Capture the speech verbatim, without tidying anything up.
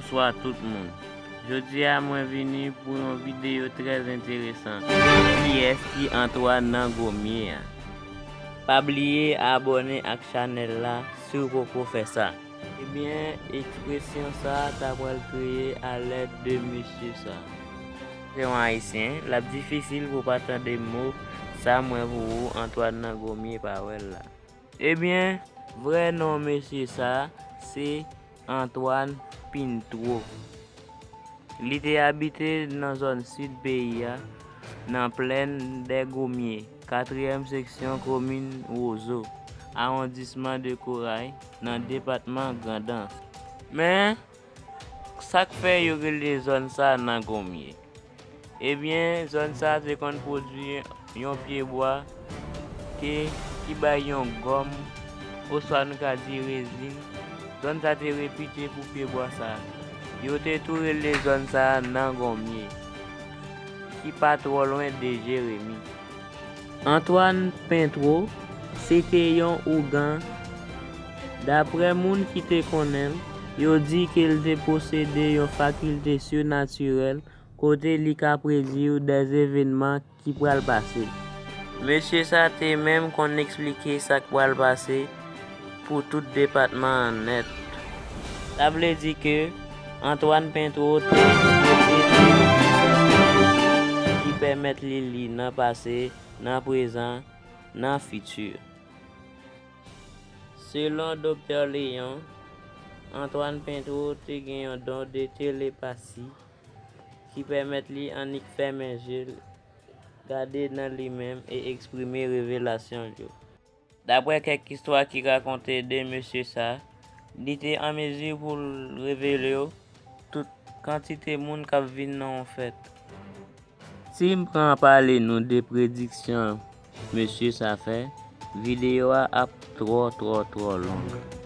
Bonswa tout moun. Jodi a mwen vini pou yon videyo trè enteresan. Kiyès ki Antoine nan Gomye a? Pa bliye abòne ak chanèl la si w poko fè sa. Ebyen, ekspresyon sa a ta pral kreye alèd de mesye sa. Se yon Ayisyen, l ap difisil pou w pa tande mo sa mwen pou ou Antoine nan Gomye pa wè l la. Ebyen, vrè non mesye sa a se Antoine Pintreau. Li te abite nan zòn sid peyi a, nan plèn dè Gomye, katriyèm seksyon komin Wozo, awondisman de Koray, nan depatman Grandans. Men, sa k fè yo rele zòn sa a nan Gomye? Ebyen, zòn sa a te konn pwodui yon pyebwa ke, ki bay yon gòm, oswa nou ka di rezin. Zòn sa te repite pou pyebwa sa a. Yo te tou rele zòn sa a nan Gomye, ki pa twò lwen de Jeremi. Antoine Pintreau, se te yon ougan. Daprè moun ki te konnen l, yo di ke l te posede yon fakilte sinatirèl kote li ka predi de evènman ki pral pase. Mesye sa te menm konn eksplike sa k pral pase pou tout depatman an nèt. Sa vle di ke Antoine Pintreau te posede ki pèmèt li li nan pase, nan prezan, nan fiti. Selon Doktè Léon, Antoine Pintreau te gen yon don de telepasi ki pèmèt li annik fèmen je l, gade nan li menm e eksprime revelasyon l yo. Daprè kèk istwa ki rakonte de mesye sa, li te an mezi pou l revele yo tout kantite moun k ap vin nan yon fèt. Si m pran pale nou de prediksyon mesye sa fè, videyo a ap twò, twò, twò long.